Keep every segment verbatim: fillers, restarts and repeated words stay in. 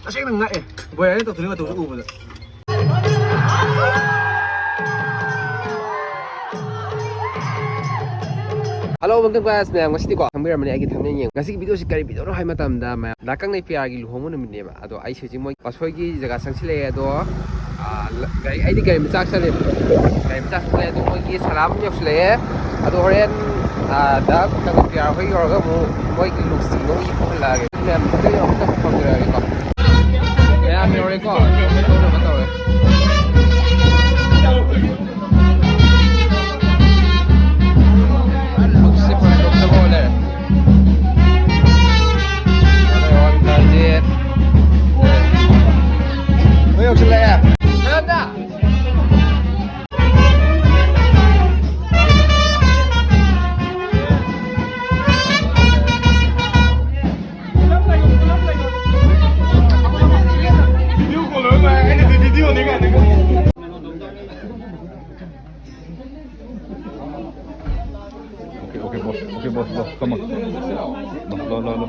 ꯇꯁꯦꯡꯅ ꯉꯛꯑꯦ꯫ ꯕꯣꯌꯥꯔꯅ ꯇꯧꯊꯣꯔꯛꯏ ꯃꯇꯧꯁꯦ ꯎꯕꯗ꯫ Hello, welcome guys ꯃꯌꯥꯝ꯫ ꯉꯁꯤꯗꯤꯀꯣ, ꯈꯪꯕꯤꯔꯝꯃꯅꯤ ꯑꯩꯒꯤ ꯊꯝꯅꯦꯜ ꯌꯦꯡꯉꯨ꯫ ꯉꯁꯤꯒꯤ ꯚꯤꯗꯤꯑꯣꯁꯤ ꯀꯔꯤ ꯚꯤꯗꯤꯑꯣꯅꯣ ꯍꯥꯏꯕ ꯃꯇꯝꯗ, ꯃꯌꯥꯝ, ꯗꯥ ꯀꯪꯂꯩ ꯄꯤꯌꯥꯔꯒꯤ ꯂꯨꯍꯣꯡꯕ ꯅꯨꯃꯤꯠꯅꯦꯕ꯫ ꯑꯗꯣ ꯑꯩꯁꯦ ꯍꯧꯖꯤꯛ ꯃꯣꯏ ꯄꯥꯁꯣꯏꯒꯤ ꯖꯒꯥ ꯆꯪꯁꯤꯜꯂꯛꯑꯦ꯫ ꯑꯗꯣ, ꯑꯥ, ꯂ-, ꯒꯥꯔꯤ, ꯑꯩꯗꯤ ꯒꯥꯔꯤ ꯃꯆꯥ ꯆꯠꯂꯦꯕ꯫ ꯒꯥꯔꯤ ꯃꯆꯥ ꯆꯠꯂꯦ꯫ ꯑꯗꯣ ꯃꯣꯏꯒꯤ ꯁꯂꯥꯝ ꯌꯧꯁꯤꯜꯂꯛꯑꯦ꯫ ꯑꯗꯣ ꯍꯣꯔꯦꯟ, ꯑꯥ, ꯗꯥ ꯀꯪꯂꯩ ꯄꯤꯌꯥꯔ ꯍꯣꯏ ꯌꯧꯔꯒ ꯑꯃꯨꯛ ꯃꯣꯏꯒꯤ ꯂꯨꯛꯁꯤꯡꯗꯣ ꯑꯃꯨꯛ ꯌꯦꯡꯍꯜꯂꯛꯑꯒꯦ꯫ ꯃꯌꯥꯝ ꯚꯤꯗꯤꯑꯣ ꯑꯃꯨꯛꯇ ꯍꯧꯖꯔꯛꯑꯒꯦꯀꯣ꯫ ꯃꯌꯥꯝ ꯌꯧꯔꯦꯀꯣ꯫ ꯇꯧꯔꯦ꯫ ꯂꯨꯛꯁꯦ ꯄꯨꯔꯥ ꯂꯨꯛꯇ ꯉꯥꯎ ꯂꯩꯔꯦ꯫ ꯍꯣꯏ, ꯌꯧꯁꯤꯜꯂꯛꯑꯦ꯫ Okay, okay, boss. Okay, boss, boss. Come on. Lo, lo, lo, lo.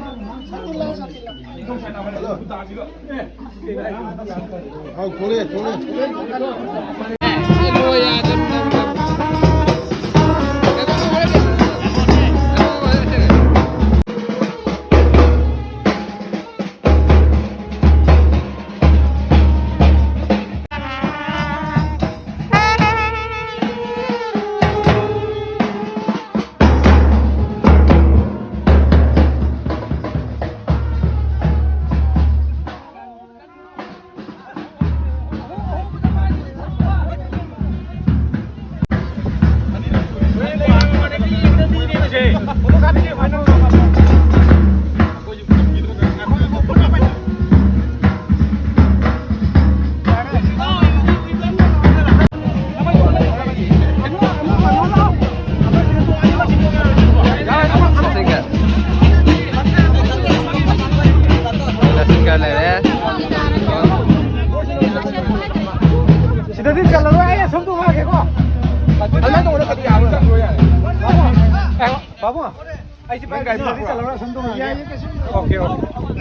ꯁꯤꯗꯗꯤ ꯆꯠꯂꯔꯣꯏ, ꯑꯩ ꯑꯁꯣꯝ ꯇꯣꯡꯉꯛꯑꯒꯦꯀꯣ꯫ ꯑꯗꯨꯃꯥꯏꯅ ꯇꯧꯕꯅ ꯐꯗꯤ ꯌꯥꯔꯣꯏ꯫ ꯕꯥꯕꯨ, ꯑꯩꯁꯦ ꯅꯪ ꯒꯥꯔꯤ ꯄꯥꯏꯔꯛꯄ꯭ꯔꯣ? ꯆꯠꯂꯔꯣꯏ, ꯑꯁꯣꯝ ꯇꯣꯡꯉꯛꯑꯒꯦ꯫ Okay, okay.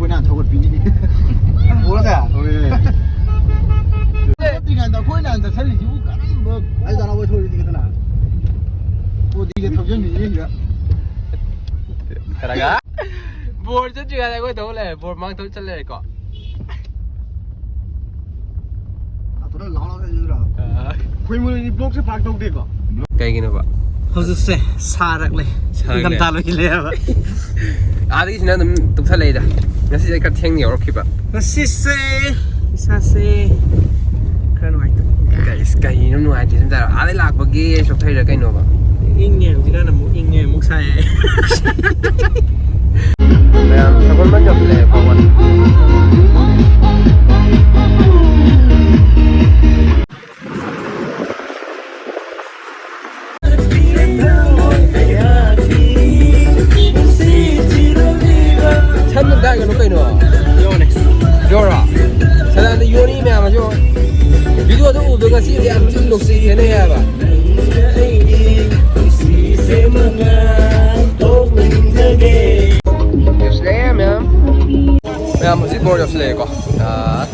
ꯑꯩꯈꯣꯏꯅ ꯍꯥꯟꯅ ꯊꯧꯒꯠꯄꯤꯅꯤꯅꯦ꯫ ꯄꯨꯔꯒ? ꯍꯣꯏ꯫ ꯆꯠꯇ꯭ꯔꯤꯀꯥꯟꯗ ꯑꯩꯈꯣꯏꯅ ꯍꯥꯟꯅ ꯆꯠꯁꯜꯂꯤꯁꯤꯕꯨ ꯀꯔꯝꯕ? ꯑꯩ ꯇꯔꯥ ꯍꯣꯏ ꯊꯧꯔꯤꯗꯤ ꯀꯅꯥ? ꯀꯣꯗꯤꯒ ꯊꯧꯖꯟꯕꯤꯅꯤ ꯁꯤꯗ꯫ ꯈꯔꯒ? ꯕꯣꯔ ꯆꯠꯇ꯭ꯔꯤꯀꯥꯟꯗ ꯑꯩꯈꯣꯏ ꯊꯧ ꯂꯩꯔꯦ꯫ ꯕꯣꯔ ꯃꯥꯡ ꯊꯧ ꯆꯠ ꯂꯩꯔꯦꯀꯣ꯫ ꯑꯗꯨꯅ ꯂꯥꯎꯔꯒ ꯂꯩꯔꯣ? ꯑꯥ꯫ ꯑꯩꯈꯣꯏ ꯃꯣꯏꯒꯤ ꯕ꯭ꯂꯣꯛꯁꯦ ꯄꯥꯛ ꯇꯧꯗꯦꯀꯣ? ꯀꯩꯒꯤꯅꯣꯕ? ꯍꯧꯖꯤꯛꯁꯦ ꯁꯥꯔꯛꯂꯦ꯫ ꯁꯥꯔꯛꯂꯦ꯫ ꯏꯪꯊꯝꯊꯥ ꯂꯣꯏꯁꯤꯜꯂꯦ ꯍꯥꯏꯕ꯫ ꯑꯥꯗꯒꯤꯁꯤꯅ ꯑꯗꯨꯝ ꯇꯨꯞꯊꯂꯛꯏꯗ꯫ ꯉꯁꯤꯁꯦ ꯑꯩ ꯈꯔ ꯊꯦꯡꯅ ꯌꯧꯔꯛꯈꯤꯕ꯫ ꯉꯁꯤꯁꯦ ꯏꯁꯥꯁꯦ ꯈꯔ ꯅꯨꯡꯉꯥꯏꯇꯕ꯫ ꯀꯩ-, ꯀꯩꯅꯣ ꯅꯨꯡꯉꯥꯏꯇ꯭ꯔꯤꯁꯤꯅ ꯇꯥꯔꯣ? ꯑꯥꯗꯩ ꯂꯥꯛꯄꯒꯤ ꯆꯣꯛꯊꯩꯔꯥ ꯀꯩꯅꯣꯕ? ꯏꯪꯉꯦ ꯍꯧꯖꯤꯛꯀꯥꯟ ꯑꯃꯨꯛ ꯏꯪꯉꯦ ꯑꯃꯨꯛ ꯁꯥꯏꯌꯦ꯫ ꯃꯌꯥꯝ ꯁꯒꯣꯜꯕꯟ ꯌꯧꯁꯤꯜꯂꯛꯑꯦ, ꯄꯥꯎꯕꯟ꯫ ꯁꯟ ꯑꯝꯇ ꯍꯥꯏꯒꯅꯨ ꯀꯩꯅꯣ꯫ ꯌꯣꯔꯥ? ꯁꯅꯥꯅ ꯌꯣꯔꯤ ꯃꯌꯥꯝ ꯑꯁꯤ ꯌꯦꯡꯉꯣ꯫ ꯚꯤꯗꯤꯑꯣꯗ ꯎꯕꯗ ꯉꯁꯤꯗꯤ ꯌꯥꯝ ꯊꯤꯅ ꯅꯨꯡꯁꯤ ꯈꯦꯠꯅꯩ ꯍꯥꯏꯕ꯫ ꯌꯧꯁꯤꯜꯂꯛꯑꯦ ꯃꯌꯥꯝ꯫ ꯃꯌꯥꯝ ꯍꯧꯖꯤꯛ ꯕꯣꯔ ꯌꯧꯁꯤꯜꯂꯛꯑꯦꯀꯣ꯫ ꯑꯥ,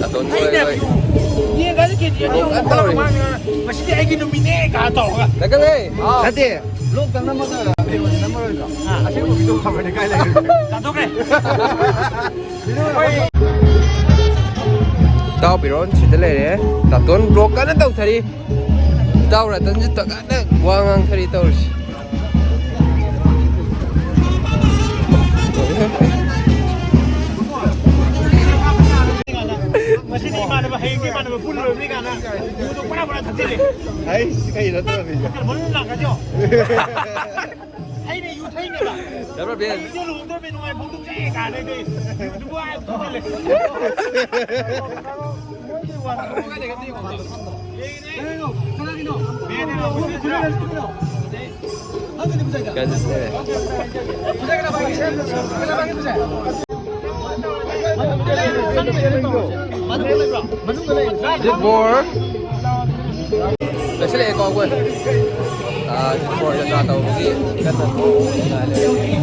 ꯅꯥꯇꯣꯟ ꯈꯣꯏ ꯂꯣꯏ꯫ ꯌꯦꯟꯒꯥꯁꯦ ꯀꯦ ꯖꯤ ꯀꯩꯅꯣ ꯀꯟꯅ ꯇꯧꯔꯤ꯫ ꯃꯥꯅ ꯉꯁꯤꯗꯤ ꯑꯩꯒꯤ ꯅꯨꯃꯤꯠꯅꯦ ꯀꯥ ꯇꯧꯔꯒ꯫ ꯂꯥꯛꯀꯜꯂꯦ꯫ ꯑꯥ꯫ ꯅꯠꯇꯦ꯫ ꯕ꯭ꯂꯣꯛꯇ ꯅꯝꯃꯒ ꯅꯝꯃꯔꯣꯏꯗ꯭ꯔꯣ? ꯑꯥ꯫ ꯑꯁꯦꯡꯕ ꯚꯤꯗꯤꯑꯣ ꯊꯝꯃꯗꯤ ꯀꯥꯏ ꯂꯩꯔꯦ? ꯇꯥꯟꯊꯣꯛꯈ꯭ꯔꯦ꯫ ꯏꯇꯥꯎ ꯕꯤꯔꯣꯟ ꯁꯤꯗ ꯂꯩꯔꯦ꯫ ꯗꯥꯇꯣꯟ ꯕ꯭ꯂꯣꯛ ꯀꯟꯅ ꯇꯧꯊꯔꯤ꯫ ꯏꯇꯥꯎ ꯔꯇꯟꯁꯨ ꯀꯟꯅ ꯋꯥ ꯉꯥꯡꯊꯔꯤ ꯇꯧꯔꯤꯁꯤ꯫ ꯉꯁꯤꯗꯤ ꯏꯃꯥꯟꯅꯕ, ꯍꯌꯦꯡꯗꯤ ꯏꯃꯥꯟꯅꯕ ꯄꯨꯜꯂꯨꯔꯕꯅꯤ ꯀꯥꯏꯅ ꯌꯨꯗꯣ ꯄꯨꯔꯥ ꯄꯨꯔꯥ ꯊꯛꯆꯤꯜꯂꯦ꯫ ꯑꯩꯁ, ꯀꯩꯅꯣ ꯇꯧꯔꯝꯃꯤꯁꯦ? ꯗꯥꯛꯇꯔ ꯃꯅꯨꯡ ꯂꯥꯛꯀꯗ꯭ꯔꯣ? ꯑꯩꯅ ꯌꯨ ꯊꯛꯏꯅꯦꯕ꯫ ꯗꯥꯛꯇꯔ ꯕꯦꯟ꯫ ꯍꯌꯦꯡꯗꯤ ꯂꯨꯍꯣꯡꯗꯣꯔꯕꯅꯤ, ꯅꯨꯡꯉꯥꯏ ꯐꯣꯡꯗꯣꯛꯆꯦ ꯀꯥꯏꯅꯗꯤ ꯌꯨꯗꯨꯕꯨ ꯑꯥ ꯊꯛꯆꯤꯜꯂꯦ꯫ ꯕꯣꯔ ꯂꯩꯁꯤꯜꯂꯛꯑꯦꯀꯣ ꯑꯩꯈꯣꯏ꯫ ꯑꯥ, ꯕꯣꯔ ꯖꯇ꯭ꯔꯥ ꯇꯧꯕꯒꯤ ꯀꯟꯅ ꯉꯥꯏ ꯂꯩꯔꯦ꯫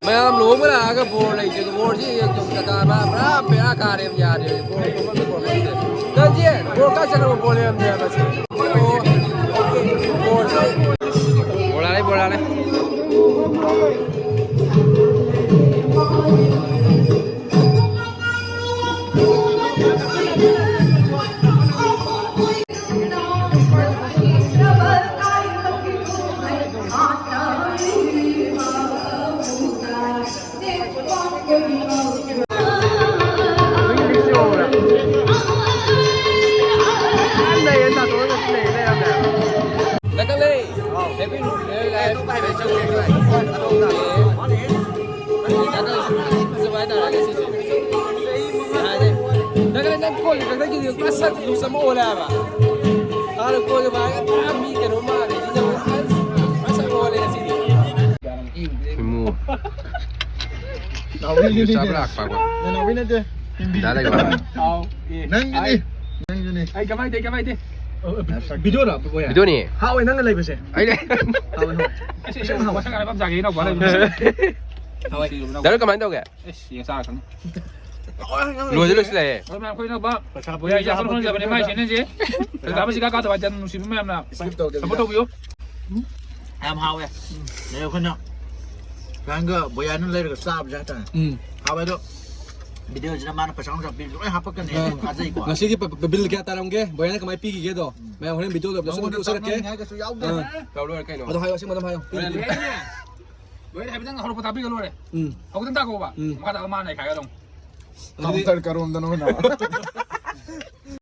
ꯃꯌꯥꯝ ꯂꯨꯍꯣꯡꯕ ꯂꯥꯛꯑꯒ ꯕꯣꯔ ꯂꯩꯇꯦ꯫ ꯕꯣꯔꯁꯤ ꯌꯦꯡ ꯆꯨꯝ ꯆꯀꯥ ꯑꯃ ꯄꯨꯔꯥ ꯕꯦꯔꯥ ꯀꯥꯔꯦ, ꯌꯥꯗ꯭ꯔꯦ꯫ ꯕꯣꯔ ꯈꯣꯝꯕꯝꯗ ꯕꯣꯔ ꯈꯣꯝꯕꯝꯗ꯫ ꯆꯟꯁꯤ, ꯕꯣꯔ ꯀꯥꯏ ꯆꯠꯈ꯭ꯔꯕ? ꯕꯣꯔ ꯂꯩꯔꯝꯗꯦ ꯍꯥꯏꯕ꯫ ꯑꯣ, ꯕꯣꯔꯁꯤ꯫ ꯕꯣꯔ ꯂꯥꯛꯑꯦ, ꯕꯣꯔ ꯂꯥꯛꯑꯦ꯫ ꯅꯪ ꯀꯣꯜꯂꯤ ꯈꯛꯇꯒꯤꯗꯤ ꯄꯨꯔꯥ ꯁꯛ ꯂꯨꯁ ꯑꯃ ꯑꯣꯜꯂꯦ ꯍꯥꯏꯕ꯫ ꯍꯥꯟꯅ ꯀꯣꯜꯂꯤ ꯃꯥꯒ ꯄꯨꯔꯥ ꯃꯤ ꯀꯩꯅꯣ ꯃꯥꯜꯂꯦ꯫ ꯁꯤꯅ ꯄꯨꯔꯥ ꯃꯁꯛ ꯑꯣꯜꯂꯦ ꯉꯁꯤꯗꯤ꯫ ꯏꯃꯨ꯫ ꯅꯥꯎꯕꯤꯒꯤꯅꯦ꯫ ꯆꯥꯕ ꯂꯥꯛꯄ ꯑꯩꯈꯣꯏ꯫ ꯅꯅꯥꯎꯕꯤ ꯅꯠꯇꯦ꯫ ꯗꯥ ꯂꯩꯕ꯫ ꯍꯥꯎ, ꯑꯦ꯫ ꯅꯪꯒꯤꯅꯦ꯫ ꯑꯩ ꯅꯪꯒꯤꯅꯦ꯫ ꯑꯩ ꯀꯃꯥꯏ ꯇꯧ, ꯀꯃꯥꯏ ꯇꯧ? ꯚꯤꯗꯤꯑꯣꯔꯣ? ꯚꯤꯗꯤꯑꯣꯅꯤ꯫ ꯍꯥꯎꯋꯦ ꯅꯪꯅ ꯂꯩꯕꯁꯦ꯫ ꯑꯩ ꯂꯩ꯫ ꯍꯥꯎꯋꯦ, ꯍꯥꯎꯋꯦ꯫ ꯑꯁ, ꯑꯁ, ꯑꯁ, ꯃꯁꯛ ꯈꯔ ꯐꯖꯒꯦ ꯏꯅꯥꯎꯄꯥ ꯂꯩꯕꯁꯦ꯫ ꯍꯥꯎꯋꯦ꯫ ꯗꯥ ꯀꯃꯥꯏꯅ ꯇꯧꯒꯦ? ꯑꯁ, ꯌꯦꯡ ꯆꯥꯔ ꯈꯪꯅꯤ꯫ ꯂꯣꯏꯗꯤ ꯂꯣꯏꯁꯤꯜꯂꯛꯑꯦ꯫ ꯑꯗꯨ ꯃꯌꯥꯝ ꯑꯩꯈꯣꯏ ꯏꯅꯥꯎꯄꯥ ꯄꯩꯁꯥ ꯕꯣꯌꯥ ꯄꯨꯔꯤ ꯌꯥꯝ ꯀꯟꯅ ꯍꯣꯠꯅꯖꯕꯅꯦ ꯃꯥꯏ ꯍꯥꯞꯄꯗꯤ ꯆꯦꯅꯦꯜꯁꯦ꯫ ꯀꯩꯀꯥ ꯑꯃ ꯁꯤꯀꯥ ꯀꯥꯗꯕ ꯍꯥꯏꯇꯥꯔꯦ, ꯅꯨꯡꯁꯤꯕ ꯃꯌꯥꯝꯅ ꯁꯞꯄꯣꯔꯠ ꯇꯧꯕꯤꯌꯨ꯫ ꯌꯥꯝ ꯍꯥꯎꯋꯦ꯫ ꯑꯗꯩ ꯑꯩꯈꯣꯏꯅ ꯐ꯭ꯔꯥꯟꯒ ꯕꯣꯌꯥꯅ ꯂꯩꯔꯒ ꯆꯥꯕꯁꯦ ꯍꯥꯏꯇꯥꯔꯦ꯫ ꯎꯝ꯫ ꯍꯥꯎꯋꯦ ꯑꯗꯣ ꯚꯤꯗꯤꯑꯣꯁꯤꯗ ꯃꯥꯅ ꯄꯩꯁꯥ ꯅꯨꯡꯁꯥ ꯄꯤꯕꯁꯨ ꯂꯣꯏ ꯍꯥꯞꯄꯛꯀꯅꯤ꯫ ꯑꯥ꯫ ꯊꯥꯖꯩꯀꯣ꯫ ꯉꯁꯤꯒꯤ ꯄ-, ꯄ-, ꯕꯤꯜ ꯀꯌꯥ ꯇꯥꯔꯝꯒꯦ? ꯕꯣꯌꯥꯅ ꯀꯃꯥꯏꯅ ꯄꯤꯈꯤꯒꯦꯗꯣ? ꯃꯌꯥꯝ ꯍꯣꯔꯦꯟ ꯚꯤꯗꯤꯑꯣ ꯂꯣꯏꯕꯗ ꯅꯉꯣꯟꯗ ꯎꯠꯆꯔꯛꯀꯦ꯫ ꯇꯥꯛꯅꯅꯤ ꯍꯥꯏꯔꯒꯁꯨ ꯌꯥꯎꯗꯦ꯫ ꯑꯥ꯫ ꯇꯧꯔꯣꯏ ꯀꯩꯅꯣ꯫ ꯑꯗꯣ ꯍꯥꯏꯌꯣ, ꯑꯁꯦꯡꯕ ꯑꯗꯨꯝ ꯍꯥꯏꯌꯣ꯫ ꯍꯣꯔꯦꯟ ꯂꯣꯏꯔꯦ ꯍꯥꯏꯐꯦꯠꯇꯪ ꯍꯧꯔꯛꯄ ꯇꯥꯛꯄꯤꯒ ꯂꯣꯏꯔꯦ꯫ ꯎꯝ꯫ ꯍꯧꯖꯤꯛꯇꯪ ꯇꯥꯛꯀꯣꯕ꯫ ꯎꯝ꯫ ꯃꯈꯥ ꯇꯥꯕ ꯃꯥꯅ ꯅꯩꯈꯥꯏꯒꯗꯧꯅꯤ꯫ ꯑꯗꯨꯗꯤ ꯀꯥꯎꯟꯇꯔ ꯀꯔꯣꯝꯗꯅꯣ ꯍꯣꯏꯅ꯫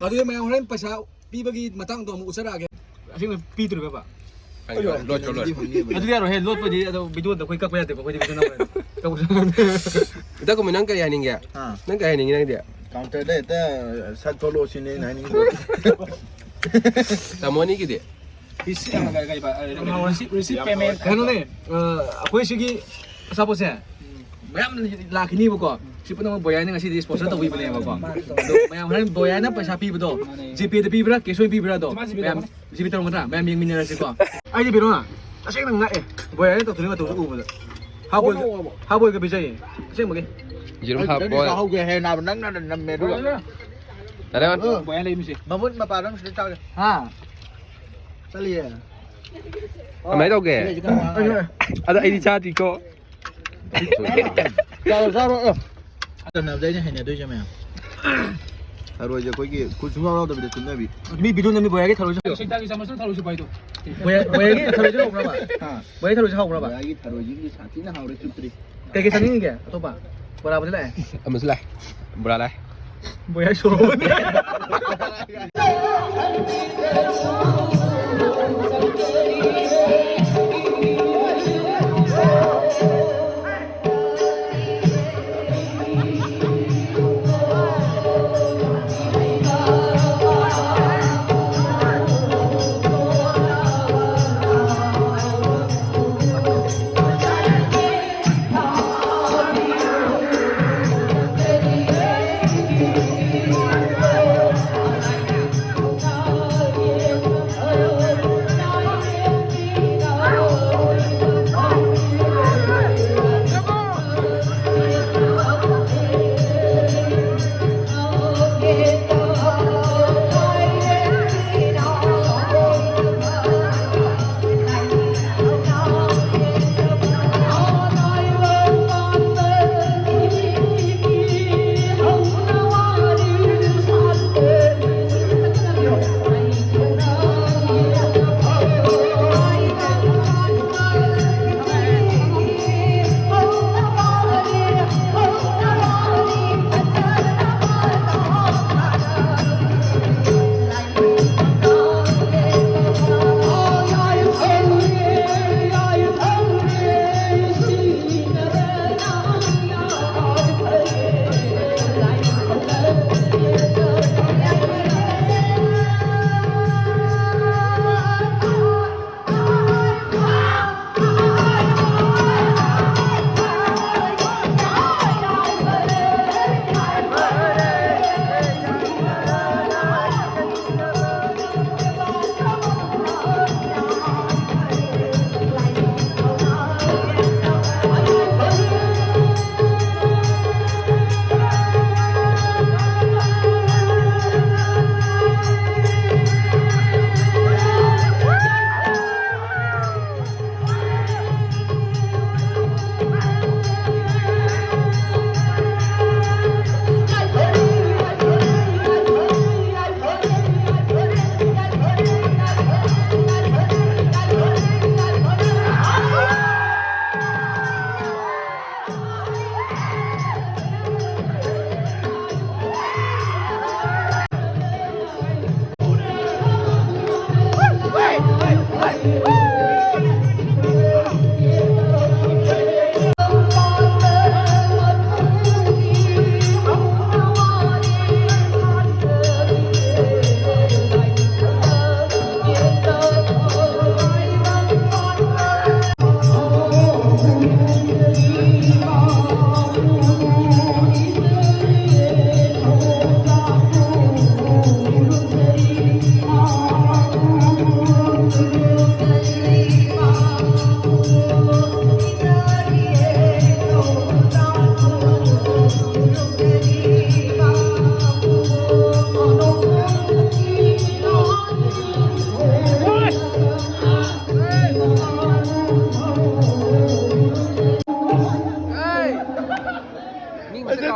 ꯑꯗꯨꯗꯤ ꯃꯌꯥꯝ ꯍꯣꯔꯦꯟ ꯄꯩꯁꯥ ꯄꯤꯕꯒꯤ ꯃꯇꯥꯡꯗꯣ ꯑꯃꯨꯛ ꯎꯠꯆꯔꯛꯑꯒꯦ꯫ ꯑꯁꯦꯡꯕ ꯄꯤꯗ꯭ꯔꯤꯕꯕ? ꯂꯣꯠꯇ꯭ꯔꯣ, ꯂꯣꯠ꯫ ꯑꯗꯨꯗꯤ ꯌꯥꯔꯣꯏꯍꯦ, ꯂꯣꯠꯄꯗꯤ ꯑꯗꯣ ꯚꯤꯗꯤꯑꯣꯗ ꯑꯩꯈꯣꯏ ꯀꯛꯄ ꯌꯥꯗꯦꯕ, ꯑꯩꯈꯣꯏꯗꯤ ꯚꯤꯗꯤꯑꯣ ꯅꯝꯕ ꯌꯥꯗꯦ꯫ ꯀꯛꯄ ꯏꯇꯥꯎ ꯀꯨꯝꯃꯤ, ꯅꯪ ꯀꯔꯤ ꯍꯥꯏꯅꯤꯡꯒꯦ? ꯍꯥ? ꯅꯪ ꯀꯔꯤ ꯍꯥꯏꯅꯤꯡꯉꯤ ꯅꯪꯗꯤ? ꯀꯥꯎꯟꯇꯔꯗ ꯍꯦꯛꯇ ꯁꯠ ꯊꯣꯛꯂꯛꯑꯣ ꯁꯤꯅꯤ ꯑꯩꯅ ꯍꯥꯏꯅꯤꯡꯉꯤꯁꯦ꯫ ꯇꯥꯃꯣ ꯑꯅꯤꯒꯤꯗꯤ? ꯔꯤꯁꯤꯞ, ꯀꯩꯕ, ꯔꯤꯁꯤꯞ ꯄꯦꯃꯦꯟ꯫ ꯀꯩꯅꯣꯅꯦ, ꯑ, ꯑꯩꯈꯣꯏ ꯁꯤꯒꯤ ꯑꯆꯥꯄꯣꯠꯁꯦ ꯃꯌꯥꯝ ꯂꯥꯛꯈꯤꯅꯤꯕꯀꯣ꯫ ꯁꯤ ꯄꯨꯝꯅꯃꯛ ꯕꯣꯌꯥꯅ ꯉꯁꯤꯗꯤ ꯁ꯭ꯄꯣꯟꯁꯔ ꯇꯧꯕꯤꯕꯅꯦꯕꯀꯣ꯫ ꯑꯗꯣ ꯃꯌꯥꯝ ꯍꯣꯔꯦꯟ ꯕꯣꯌꯥꯅ ꯄꯩꯁꯥ ꯄꯤꯕꯗꯣ, ꯃꯥꯅꯦ꯫ ꯖꯤꯄꯦꯗ ꯄꯤꯕ꯭ꯔꯥ, ꯀꯦꯁ ꯑꯣꯏꯅ ꯄꯤꯕ꯭ꯔꯥ ꯑꯗꯣ? ꯃꯥ ꯖꯤꯄꯦ ꯃꯌꯥꯝ ꯇꯧꯕꯅꯦ꯫ ꯖꯤꯄꯦ ꯇꯧꯔꯝꯒꯗ꯭ꯔꯥ? ꯃꯌꯥꯝ ꯌꯦꯡꯃꯤꯟꯅꯔꯁꯤꯀꯣ꯫ ꯑꯩꯗꯤ ꯕꯤꯔꯣꯅ ꯇꯁꯦꯡꯅ ꯉꯛꯑꯦ꯫ ꯕꯣꯌꯥꯅ ꯇꯧꯊꯣꯔꯛꯏ ꯃꯇꯧꯁꯦ ꯎꯕꯗ꯫ ꯍꯥꯞ ꯕꯣꯏꯜꯒ, ꯍꯥꯞ ꯕꯣꯏꯜꯒ ꯄꯤꯖꯩꯌꯦ꯫ ꯑꯁꯦꯡꯕꯒꯤ꯫ ꯌꯦꯔꯨꯝ ꯍꯥꯞ ꯑꯩ ꯕꯣꯏꯜ꯫ ꯆꯥꯍꯧꯒꯦ ꯍꯦ ꯅꯥꯕ, ꯅꯪꯅ ꯅꯝꯃꯦ ꯑꯗꯨꯒ꯫ ꯗꯥ ꯂꯦꯃꯟ꯫ ꯕꯣꯌꯥ ꯂꯩꯃꯤꯁꯦ꯫ ꯃꯃꯨꯠ ꯃꯄꯥꯗꯣ ꯑꯝꯁꯤꯗ ꯆꯥꯒꯦ꯫ ꯍꯥ? ꯆꯠꯂꯤꯌꯦ꯫ ꯀꯃꯥꯏꯅ ꯇꯧꯒꯦ? ꯁꯤꯗꯩꯁꯤ ꯀꯅꯥ ꯋꯥ ꯉꯥꯡꯉꯦ? ꯑꯗꯣ ꯑꯩꯗꯤ ꯆꯥꯗ꯭ꯔꯤꯀꯣ꯫ ꯆꯥꯔꯣ, ꯆꯥꯔꯣ, ꯑ꯫ ꯆꯥꯟꯅꯕꯗ ꯑꯩꯅ ꯍꯩꯅꯗꯣꯏꯁꯦ ꯃꯌꯥꯝ꯫ ꯊꯔꯣꯏꯁꯦ ꯑꯩꯈꯣꯏꯒꯤ ꯈꯨꯠ ꯁꯨꯡꯌꯥꯎ ꯌꯥꯎꯗꯕꯤꯗ ꯆꯨꯞꯅꯕꯤ꯫ ꯃꯤ ꯚꯤꯗꯤꯑꯣ ꯅꯝꯃꯤ ꯕꯣꯌꯥꯒꯤ ꯊꯔꯣꯏꯁꯦ꯫ ꯁꯤꯗꯥꯒꯤ ꯆꯥꯃꯁꯅ ꯊꯔꯣꯏꯁꯦ ꯄꯥꯏꯗꯣ꯫ ꯕꯣꯌꯥ-, ꯕꯣꯌꯥꯒꯤ ꯊꯔꯣꯏꯁꯦ ꯍꯥꯎꯕ꯭ꯔꯕ? ꯍꯥ꯫ ꯕꯣꯌꯥꯒꯤ ꯊꯔꯣꯏꯁꯦ ꯍꯥꯎꯕ꯭ꯔꯕ? ꯕꯣꯌꯥꯒꯤ ꯊꯔꯣꯏꯁꯤꯡꯗꯤ ꯁꯥꯊꯤꯅ ꯍꯥꯎꯔꯦ, ꯆꯨꯞꯇ꯭ꯔꯤ꯫ ꯀꯩ ꯀꯩ ꯆꯥꯅꯤꯡꯉꯤꯒꯦ ꯑꯇꯣꯞꯄ? ꯕꯣꯔꯥꯕꯨꯗꯤ ꯂꯥꯛꯑꯦ꯫ ꯑꯃꯁꯨ ꯂꯥꯛꯑꯦ꯫ ꯕꯣꯔꯥ ꯂꯥꯛꯑꯦ꯫ ꯕꯣꯌꯥ ꯁꯣꯔꯣꯛ꯫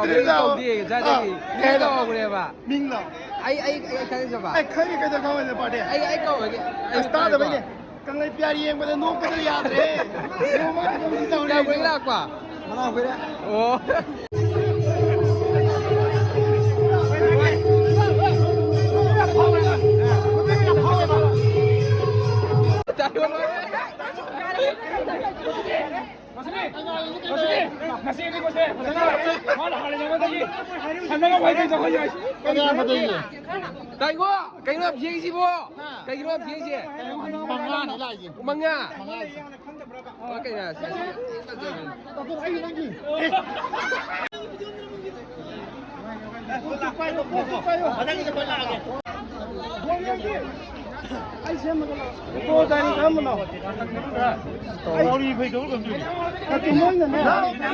ꯀꯩꯅꯣ ꯇꯧꯗꯦ, ꯉꯁꯥꯏꯗꯒꯤ ꯑꯥ, ꯀꯩ ꯍꯥꯏꯅꯣ? ꯀꯧꯈ꯭ꯔꯦꯕ꯫ ꯃꯤꯡꯂꯣ? ꯑꯩ, ꯑꯩ, ꯑꯩ ꯈꯪꯖꯕ꯫ ꯑꯩ ꯈꯪꯉꯤ ꯀꯩꯗꯧ ꯈꯪꯉꯣꯏꯗꯣꯏ ꯄꯥꯔꯇꯤ? ꯑꯩ, ꯑꯩ ꯀꯧꯔꯒꯦ꯫ ꯑꯩ ꯑꯁ, ꯇꯥꯗꯕꯩꯅꯦ꯫ ꯀꯪꯂꯩ ꯄꯤꯌꯥꯔꯤ ꯌꯦꯡꯕꯗ ꯅꯣꯛꯄꯗ ꯌꯥꯗ꯭ꯔꯦ꯫ ꯅꯣꯡꯃ ꯀꯩꯅꯣꯝꯗꯤ ꯇꯧꯔꯦ꯫ ꯀꯌꯥꯝ ꯀꯨꯏ ꯂꯥꯛꯄ? ꯃꯅꯥ ꯍꯨꯏꯔꯦ꯫ ꯑꯣ꯫ ꯀꯩꯅꯣ, ꯀꯩꯅꯣ ꯌꯦꯡꯁꯤꯕꯣ? ꯀꯩꯒꯤꯅꯣ ꯌꯦꯡꯁꯤ? ꯃꯉꯥꯅꯤ ꯂꯥꯛꯏꯁꯦ꯫ ꯃꯉꯥ꯫ ꯃꯉꯥ꯫ ꯑꯣ, ꯀꯩꯅꯣ?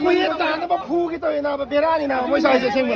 ꯃꯣꯏ ꯇꯥꯅꯕ ꯐꯨꯒꯦ ꯇꯧꯋꯦ ꯅꯥꯕ, ꯕꯦꯔꯥꯅꯤ ꯅꯥꯕ, ꯃꯣꯏ ꯁ꯭ꯋꯥꯏꯁꯦ ꯑꯁꯦꯡꯕ꯫